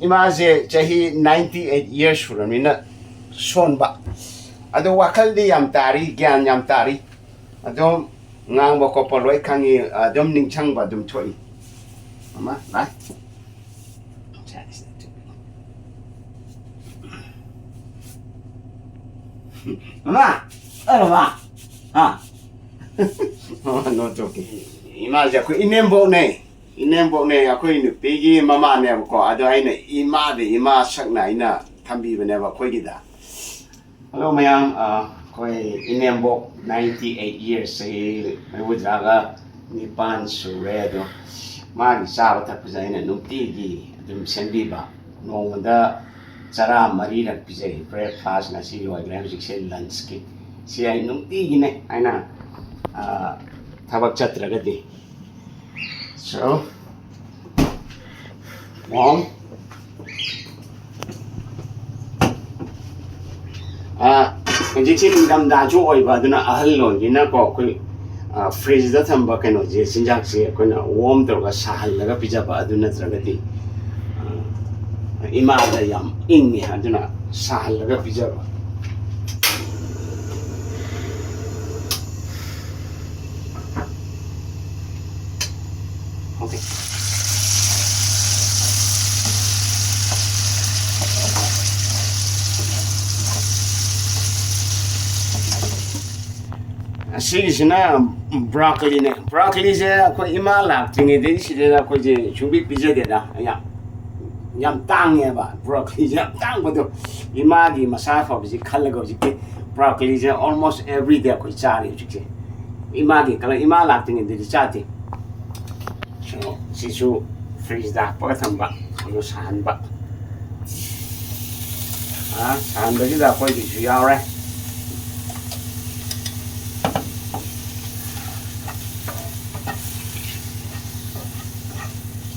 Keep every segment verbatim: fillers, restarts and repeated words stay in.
ꯏꯃꯥꯁꯦ ꯆꯍꯤ ninety eight years ꯁꯨꯔꯕꯅꯤꯅ ꯁꯣꯟꯕ, ꯑꯗꯣ ꯋꯥꯈꯜꯗꯤ ꯌꯥꯝ ꯇꯥꯔꯤ, ꯒ꯭ꯌꯥꯟ ꯌꯥꯝ ꯇꯥꯔꯤ꯫ ꯑꯗꯨꯝ ꯉꯥꯡꯕ ꯈꯣꯠꯄ ꯂꯣꯏ ꯈꯪꯉꯤ, ꯑꯗꯨꯝ ꯅꯤꯡꯁꯤꯡꯕ ꯑꯗꯨꯝ ꯊꯣꯛꯏ꯫ ꯃꯃꯥ, ꯂꯥꯏ꯫ ꯃꯃꯥ! ꯑꯦ, ꯃꯃꯥ! ꯍꯥ? ꯃꯃꯥ, no joking. ꯏꯃꯥꯁꯦ ꯑꯩꯈꯣꯏ ꯏꯅꯦꯝꯕꯣꯛꯅꯦ꯫ ꯏꯅꯦꯝꯕꯣꯛꯅꯦ, ꯑꯩꯈꯣꯏ ꯅꯨꯄꯤꯒꯤ ꯃꯃꯥꯅꯦꯕꯀꯣ꯫ ꯑꯗꯣ ꯑꯩꯅ ꯏꯃꯥꯗ ꯏꯃꯥ ꯁꯛꯅ ꯑꯩꯅ ꯊꯝꯕꯤꯕꯅꯦꯕ ꯑꯩꯈꯣꯏꯒꯤꯗ꯫ Hello ꯃꯌꯥꯝ, ꯑ, ꯑꯩꯈꯣꯏ ꯏꯅꯦꯝꯕꯣꯛ ninety eight years, ꯆꯍꯤ ꯃꯔꯤꯐꯨꯇꯔꯥꯒ ꯅꯤꯄꯥꯟ ꯁꯨꯔꯦ꯫ ꯑꯗꯣ ꯃꯥꯒꯤ ꯆꯥꯕ ꯊꯛꯄꯁꯦ ꯑꯩꯅ ꯅꯨꯡꯇꯤꯒꯤ ꯑꯗꯨꯝ ꯁꯦꯝꯕꯤꯕ, ꯅꯣꯡꯃꯗ ꯆꯔꯥ ꯃꯔꯤꯔꯛ ꯄꯤꯖꯩ꯫ Breakfast ꯉꯁꯤ ꯂꯣꯏꯈ꯭ꯔꯦ, ꯍꯧꯖꯤꯛꯁꯦ lunchꯀꯤ꯫ ꯁꯤ ꯑꯩ ꯅꯨꯡꯇꯤꯒꯤꯅꯦ ꯑꯩꯅ, ꯑ, ꯊꯕꯛ ꯆꯠꯇ꯭ꯔꯒꯗꯤ꯫ So, mom. ꯑꯥ, ꯍꯧꯖꯤꯛꯁꯤ ꯅꯤꯡꯊꯝꯊꯥꯁꯨ ꯑꯣꯏꯕ, ꯑꯗꯨꯅ ꯑꯍꯜ ꯂꯣꯟꯁꯤꯅꯀꯣ, ꯑꯩꯈꯣꯏ, ꯑꯥ, fridgeꯇ ꯊꯝꯕ ꯀꯩꯅꯣꯁꯦ, ꯆꯤꯟꯖꯥꯛꯁꯦ ꯑꯩꯈꯣꯏꯅ warm ꯇꯧꯔꯒ ꯁꯥꯍꯜꯂꯒ ꯄꯤꯖꯕ, ꯑꯗꯨ ꯅꯠꯇ꯭ꯔꯒꯗꯤ, ꯑꯥ, ꯏꯃꯥꯗ ꯌꯥꯝ ꯏꯪꯉꯦ, ꯑꯗꯨꯅ ꯁꯥꯍꯜꯂꯒ ꯄꯤꯖꯕ꯫ Okay. ꯑꯁꯤꯒꯤꯁꯤꯅ broccoliꯅꯦ꯫ Broccoliꯁꯦ ꯑꯩꯈꯣꯏ ꯏꯃꯥ ꯂꯥꯛꯇ꯭ꯔꯤꯉꯩꯗꯒꯤ ꯁꯤꯗ ꯑꯩꯈꯣꯏꯁꯦ ꯁꯨꯡꯄꯤ ꯄꯤꯖꯗꯦꯗ꯫ ꯌꯥꯝ, ꯌꯥꯝ ꯇꯥꯡꯉꯦꯕ broccoliꯁꯦ, ꯌꯥꯝ ꯇꯥꯡꯕꯗꯣ꯫ ꯏꯃꯥꯒꯤ ꯃꯁꯥ ꯐꯕꯁꯤ ꯈꯜꯂꯒ ꯍꯧꯖꯤꯛꯇꯤ broccoliꯁꯦ almost every day ꯑꯩꯈꯣꯏ ꯆꯥꯔꯤ ꯍꯧꯖꯤꯛꯁꯦ꯫ ꯏꯃꯥꯒꯤ ꯀꯂꯔ, ꯏꯃꯥ ꯂꯥꯛꯇ꯭ꯔꯤꯉꯩꯗꯗꯤ ꯆꯥꯗꯦ꯫ So, ꯁꯤꯁꯨ fridgeꯇ ꯍꯥꯞꯄꯒ ꯊꯝꯕ, ꯑꯗꯨ ꯁꯥꯍꯟꯕ꯫ ꯑꯥ, ꯁꯥꯍꯟꯕꯁꯤꯗ ꯑꯩꯈꯣꯏꯒꯤꯁꯨ ꯌꯥꯎꯔꯦ꯫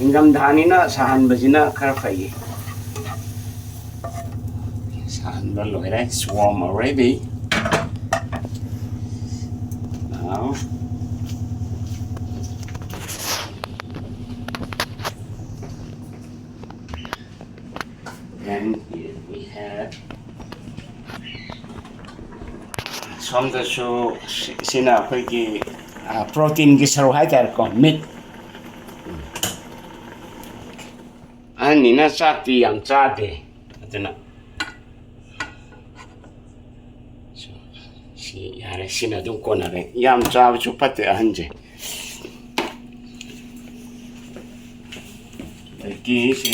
ꯏꯪꯊꯝꯊꯥꯅꯤꯅ ꯁꯥꯍꯟꯕꯁꯤꯅ ꯈꯔ ꯐꯩꯌꯦ꯫ ꯁꯥꯍꯟꯕ ꯂꯣꯏꯔꯦ, it's warm already. Now, And we have ꯁꯣꯝꯗꯁꯨ ꯁꯤ- ꯁꯤꯅ ꯑꯩꯈꯣꯏꯒꯤ ꯄ꯭ꯔꯣꯇꯤꯟꯒꯤ ꯁꯔꯨꯛ ꯍꯥꯏꯇꯥꯔꯦꯀꯣ, ꯃꯤꯠ꯫ ꯑꯍꯟꯅꯤꯅ ꯆꯥꯛꯇꯤ ꯌꯥꯝ ꯆꯥꯗꯦ, ꯑꯗꯨꯅ ꯁꯤ ꯌꯥꯔꯦ, ꯁꯤꯅ ꯑꯗꯨꯝ ꯀꯣꯟꯅꯔꯦ꯫ ꯌꯥꯝ ꯆꯥꯕꯁꯨ ꯐꯠꯇꯦ ꯑꯍꯟꯁꯦ꯫ ꯑꯗꯒꯤ ꯁꯤ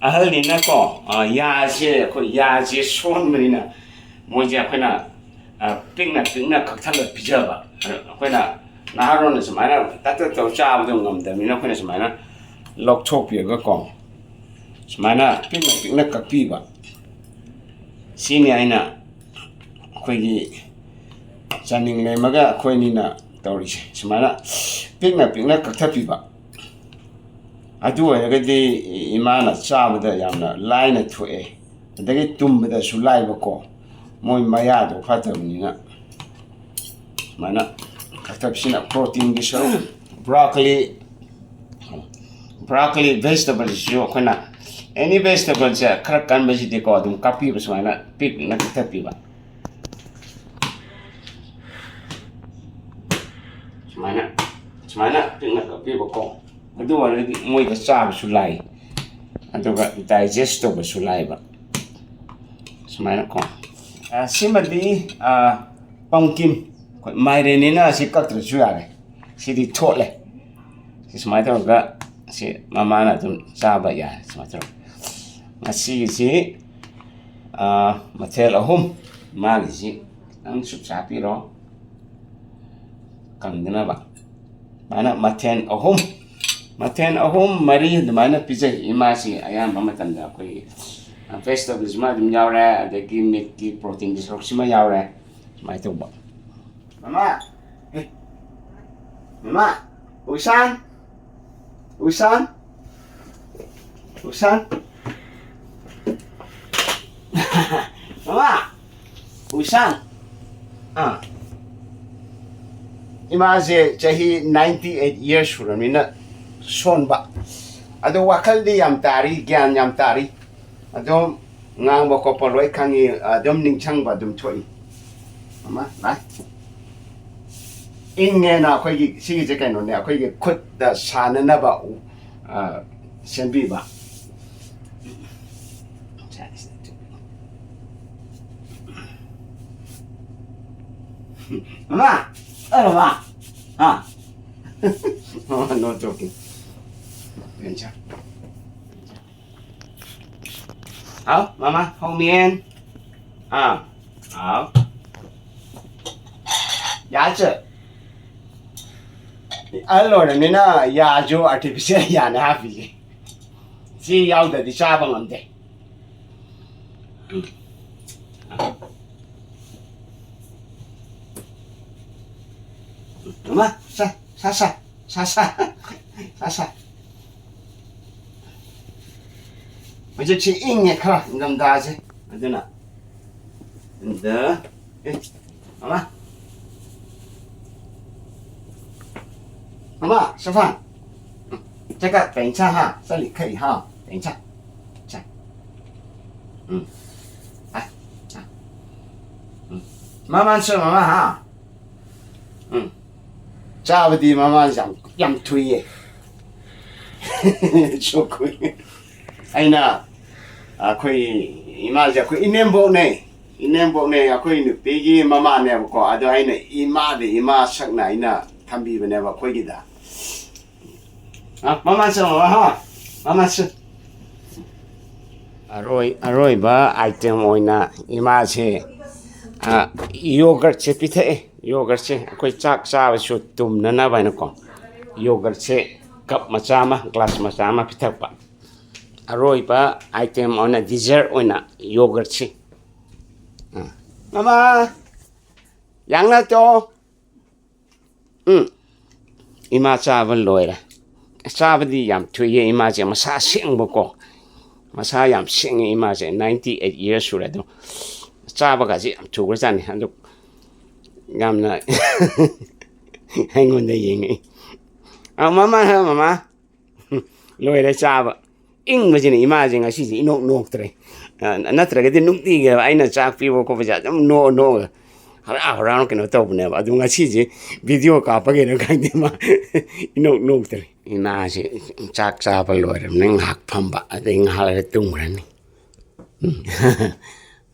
ꯑꯍꯜꯅꯤꯅꯀꯣ, ꯑ, ꯌꯥꯁꯦ, ꯑꯩꯈꯣꯏ ꯌꯥꯁꯦ ꯁꯣꯟꯕꯅꯤꯅ ꯃꯣꯏꯁꯦ ꯑꯩꯈꯣꯏꯅ, ꯑ, ꯄꯤꯛꯅ ꯄꯤꯛꯅ ꯀꯛꯊꯠꯂ ꯄꯤꯖꯕ꯫ ꯑꯗ ꯑꯩꯈꯣꯏꯅ ꯅꯍꯥꯔꯣꯟꯅ ꯁꯨꯃꯥꯏꯅ ꯇꯛ ꯇꯛ ꯇꯧ ꯆꯥꯕꯗꯣ ꯉꯝꯗꯕꯅꯤꯅ ꯑꯩꯈꯣꯏꯅ ꯁꯨꯃꯥꯏꯅ ꯂꯧꯊꯣꯛꯄꯤꯔꯒꯀꯣ, ꯁꯨꯃꯥꯏꯅ ꯄꯤꯛꯅ ꯄꯤꯛꯅ ꯀꯛꯄꯤꯕ꯫ ꯁꯤꯅꯤ ꯑꯩꯅ ꯑꯩꯈꯣꯏꯒꯤ ꯆꯥꯅꯤꯡ ꯂꯩꯃꯒ ꯑꯩꯈꯣꯏꯅꯤꯅ ꯇꯧꯔꯤꯁꯦ, ꯁꯨꯃꯥꯏꯅ ꯄꯤꯛꯅ ꯄꯤꯛꯅ ꯀꯛꯊꯠꯄꯤꯕ꯫ ꯑꯗꯨ ꯑꯣꯏꯔꯒꯗꯤ ꯏꯃꯥꯅ ꯆꯥꯕꯗ ꯌꯥꯝꯅ ꯂꯥꯏꯅ ꯊꯣꯛꯑꯦ, ꯑꯗꯒꯤ ꯇꯨꯝꯕꯗꯁꯨ ꯂꯥꯏꯕꯀꯣ, ꯃꯣꯏ ꯃꯌꯥꯗꯣ ꯐꯠꯇꯕꯅꯤꯅ꯫ ꯁꯨꯃꯥꯏꯅ ꯀꯛꯊꯠꯄꯁꯤꯅ ꯄ꯭ꯔꯣꯇꯤꯟꯒꯤ ꯁꯔꯨꯛ, ꯕ꯭ꯔꯣꯀꯣꯂꯤ, ꯕ꯭ꯔꯣꯀꯣꯂꯤ ꯚꯦꯖꯤꯇꯦꯕꯜꯁꯤꯁꯨ ꯑꯩꯈꯣꯏꯅ ꯑꯦꯅꯤ ꯚꯦꯖꯤꯇꯦꯕꯜꯁꯦ ꯈꯔ ꯀꯟꯕꯁꯤꯗꯤꯀꯣ ꯑꯗꯨꯝ ꯀꯛꯄꯤꯕ, ꯁꯨꯃꯥꯏꯅ ꯄꯤꯛꯅ ꯀꯛꯊꯠꯄꯤꯕ꯫ ꯁꯨꯃꯥꯏꯅ, ꯁꯨꯃꯥꯏꯅ ꯄꯤꯛꯅ ꯀꯛꯄꯤꯕꯀꯣ꯫ ꯑꯗꯨ ꯑꯣꯏꯔꯒꯗꯤ ꯃꯣꯏꯗ ꯆꯥꯕꯁꯨ ꯂꯥꯏ, ꯑꯗꯨꯒ ꯗꯥꯏꯖꯦꯁ ꯇꯧꯕꯁꯨ ꯂꯥꯏꯕ꯫ ꯁꯨꯃꯥꯏꯅ ꯀꯣ꯫ ꯑ, ꯁꯤꯃꯗꯤ, ꯑ, ꯄꯝꯀꯤꯟ꯫ ꯑꯩꯈꯣꯏ ꯃꯥꯏꯔꯦꯟꯅꯤꯅ ꯑꯁꯤ ꯀꯛꯇ꯭ꯔꯁꯨ ꯌꯥꯔꯦ꯫ ꯁꯤꯗꯤ ꯊꯣꯠꯂꯦ꯫ ꯁꯤ ꯁꯨꯃꯥꯏꯅ ꯇꯧꯔꯒ ꯁꯤ ꯃꯃꯥꯅ ꯑꯗꯨꯝ ꯆꯥꯕ ꯌꯥꯔꯦ꯫ ꯁꯨꯃꯥꯏꯅ ꯇꯧꯔꯒ ꯉꯁꯤꯒꯤꯁꯤ, ꯑ, ꯃꯊꯦꯜ ꯑꯍꯨꯝ꯫ ꯃꯥꯒꯤꯁꯤ ꯈꯤꯇꯪ ꯁꯨꯞ ꯆꯥꯄꯤꯔꯣ, ꯀꯪꯗꯅꯕ꯫ ꯁꯨꯃꯥꯏꯅ ꯃꯊꯦꯜ ꯑꯍꯨꯝ, ꯃꯊꯦꯜ ꯑꯍꯨꯝ ꯃꯔꯤ ꯑꯗꯨꯃꯥꯏꯅ ꯄꯤꯖꯩ꯫ ꯏꯃꯥꯁꯤ ꯑꯌꯥꯝꯕ ꯃꯇꯝꯗ ꯑꯩꯈꯣꯏꯒꯤ ꯚꯦꯖꯤꯇꯦꯕꯜꯁꯤꯃ ꯑꯗꯨꯝ ꯌꯥꯎꯔꯦ, ꯑꯗꯒꯤ ꯃꯤꯠꯀꯤ ꯄ꯭ꯔꯣꯇꯤꯟꯒꯤ ꯁꯔꯨꯛꯁꯤꯃ ꯌꯥꯎꯔꯦ꯫ ꯁꯨꯃꯥꯏꯅ ꯇꯧꯕ꯫ ꯃꯃꯥ! ꯑꯦ! ꯃꯃꯥ! ꯎꯁꯥꯟ! ꯎꯁꯥꯟ! ꯎꯁꯥꯟ! ꯃꯃꯥ! ꯎꯁꯥꯟ! ꯑꯥ꯫ ꯏꯃꯥꯁꯦ ꯆꯍꯤ ninety eight years ꯁꯨꯔꯕꯅꯤꯅ ꯁꯣꯟꯕ꯫ ꯑꯗꯣ ꯋꯥꯈꯜꯗꯤ ꯌꯥꯝ ꯇꯥꯔꯤ, ꯒ꯭ꯌꯥꯟ ꯌꯥꯝ ꯇꯥꯔꯤ꯫ ꯑꯗꯨꯝ ꯉꯥꯡꯕ ꯈꯣꯠꯄ ꯂꯣꯏ ꯈꯪꯉꯤ, ꯑꯗꯨꯝ ꯅꯤꯡꯁꯤꯡꯕ ꯑꯗꯨꯝ ꯊꯣꯛꯏ꯫ ꯃꯃꯥ, ꯂꯥꯏ꯫ ꯏꯪꯉꯦꯅ ꯑꯩꯈꯣꯏꯒꯤ ꯁꯤꯒꯤꯁꯦ ꯀꯩꯅꯣꯅꯦ, ꯑꯩꯈꯣꯏꯒꯤ ꯈꯨꯠꯇ ꯁꯥꯟꯅꯅꯕ, ꯑ, ꯁꯦꯝꯕꯤꯕ꯫ ꯃꯃꯥ! ꯑ, ꯃꯃꯥ! ꯍꯥ? ꯃꯃꯥ, no joking. ꯕꯦꯟꯆꯥ꯫ ꯍꯥꯎ, ꯃꯃꯥ, ꯍꯧꯃꯤꯟ꯫ ꯑꯥ, ꯍꯥꯎ꯫ ꯌꯥꯁꯦ꯫ ꯑꯍꯜ ꯑꯣꯏꯔꯕꯅꯤꯅ ꯌꯥꯁꯨ artificial ꯌꯥꯅ ꯍꯥꯞꯄꯤꯁꯦ꯫ ꯁꯤ ꯌꯥꯎꯗ꯭ꯔꯗꯤ ꯆꯥꯕ ꯉꯝꯗꯦ꯫ ꯎꯝ꯫ ꯃꯃꯥ, ꯁꯥ, ꯁꯥ, ꯁꯥ, ꯁꯥ, ꯁꯥ, ꯁꯥ, ꯁꯥ꯫ ꯍꯧꯖꯤꯛꯁꯤ ꯏꯪꯉꯦ ꯈꯔ, ꯅꯤꯡꯊꯝꯊꯥꯁꯦ꯫ ꯑꯗꯨꯅ, ꯑꯗ, ꯑꯦ, ꯃꯃꯥ꯫ ꯃꯃꯥ, ꯁꯣꯐꯥꯟ꯫ ꯎꯝ, ꯆꯦꯛꯀ, ꯄꯦꯡꯁꯥ ꯍꯥ, ꯆꯠꯂꯤ ꯈꯩ ꯍꯥ, ꯄꯦꯡꯁꯥ꯫ ꯆꯥ꯫ ꯎꯝ꯫ ꯑ, ꯑ꯫ ꯎꯝ꯫ ꯃꯃꯥꯟꯁꯨ ꯃꯃꯥ ꯍꯥ꯫ ꯎꯝ꯫ ꯆꯥꯕꯗꯤ ꯃꯃꯥꯟꯁꯦ ꯌꯥꯝ, ꯌꯥꯝ ꯊꯨꯏꯌꯦ꯫ ꯁꯣꯛꯈꯨꯏ꯫ ꯑꯩꯅ, ꯑꯩꯈꯣꯏ ꯏꯃꯥꯁꯦ ꯑꯩꯈꯣꯏ ꯏꯅꯦꯝꯕꯣꯛꯅꯦ꯫ ꯏꯅꯦꯝꯕꯣꯛꯅꯦ, ꯑꯩꯈꯣꯏ ꯅꯨꯄꯤꯒꯤ ꯃꯃꯥꯅꯦꯕꯀꯣ꯫ ꯑꯗꯣ ꯑꯩꯅ ꯏꯃꯥꯗꯤ ꯏꯃꯥ ꯁꯛꯅ ꯑꯩꯅ ꯊꯝꯕꯤꯕꯅꯦꯕ ꯑꯩꯈꯣꯏꯒꯤꯗ꯫ ꯑ, ꯃꯃꯥꯁꯨ, ꯑꯍ, ꯃꯃꯥꯁꯨ꯫ ꯑꯔꯣꯏ-, ꯑꯔꯣꯏꯕ item ꯑꯣꯏꯅ ꯏꯃꯥꯁꯦ, ꯑ, yogurtꯁꯦ ꯄꯤꯊꯛꯑꯦ꯫ Yogurtꯁꯦ ꯑꯩꯈꯣꯏ ꯆꯥꯛ ꯆꯥꯕꯁꯨ ꯇꯨꯝꯅꯅꯕ ꯍꯥꯏꯅꯀꯣ, yogurtꯁꯦ cup ꯃꯆꯥ ꯑꯃ, glass ꯃꯆꯥ ꯑꯃ ꯄꯤꯊꯛꯄ꯫ ꯑꯔꯣꯏꯕ item ꯑꯣꯏꯅ, dessert ꯑꯣꯏꯅ yogurtꯁꯦ꯫ ꯑ, ꯃꯃꯥ, ꯌꯥꯡꯅ ꯇꯣ꯫ ꯎꯝ꯫ ꯏꯃꯥ ꯆꯥꯕ ꯂꯣꯏꯔꯦ꯫ ꯆꯥꯕꯗꯤ ꯌꯥꯝ ꯊꯨꯏꯌꯦ ꯏꯃꯥꯁꯦ, ꯃꯁꯥ ꯁꯦꯡꯕꯀꯣ꯫ ꯃꯁꯥ ꯌꯥꯝ ꯁꯦꯡꯉꯦ ꯏꯃꯥꯁꯦ, ninety eight years ꯁꯨꯔꯦ ꯑꯗꯣ꯫ ꯆꯥꯕꯒꯁꯦ ꯌꯥꯝ ꯊꯨꯈ꯭ꯔꯖꯥꯠꯅꯤ꯫ ꯑꯗꯨ ꯌꯥꯝꯅ ꯑꯩꯉꯣꯟꯗ ꯌꯦꯡꯉꯛꯏ꯫ ꯑ, ꯃꯃꯥ, ꯃꯃꯥ꯫ ꯂꯣꯏꯔꯦ ꯆꯥꯕ꯫ ꯏꯪꯕꯁꯤꯅ ꯏꯃꯥꯁꯦ ꯉꯁꯤꯁꯦ ꯏꯅꯣꯛ ꯅꯣꯛꯇ꯭ꯔꯦ꯫ ꯑ, ꯅꯠꯇ꯭ꯔꯒꯗꯤ ꯅꯨꯡꯇꯤꯒꯤ ꯑꯩꯅ ꯆꯥꯛ ꯄꯤꯕ ꯈꯣꯠꯄꯁꯦ ꯑꯗꯨꯝ ꯅꯣꯛꯑ ꯅꯣꯛꯑꯒ ꯍꯔꯥꯎ ꯍꯔꯥꯎꯅ ꯀꯩꯅꯣ ꯇꯧꯕꯅꯦꯕ꯫ ꯑꯗꯨ ꯉꯁꯤꯁꯦ ꯚꯤꯗꯤꯑꯣ ꯀꯥꯞꯄꯒꯤꯔ ꯈꯪꯗꯦ, ꯃꯥ ꯏꯅꯣꯛ ꯅꯣꯛꯇ꯭ꯔꯦ꯫ ꯏꯃꯥꯁꯦ ꯆꯥꯛ ꯆꯥꯕ ꯂꯣꯏꯔꯕꯅꯤꯅ ꯉꯥꯏꯍꯥꯛ ꯐꯝꯕ, ꯑꯗꯩ ꯉꯥꯏꯍꯥꯛ ꯂꯩꯔ ꯇꯨꯝꯈ꯭ꯔꯅꯤ꯫ ꯎꯝ꯫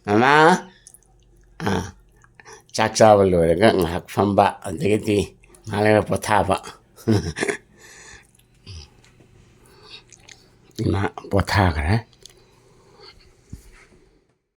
ꯃꯃꯥ꯫ ꯑꯥ꯫ ꯆꯥꯛ ꯆꯥꯕ ꯂꯣꯏꯔꯒ ꯉꯥꯏꯍꯥꯛ ꯐꯝꯕ, ꯑꯗꯒꯤꯗꯤ ꯉꯥꯏꯍꯥꯛ ꯂꯩꯔꯒ ꯄꯣꯊꯥꯕ꯫ ꯏꯃꯥ ꯄꯣꯊꯥꯈ꯭ꯔꯦ꯫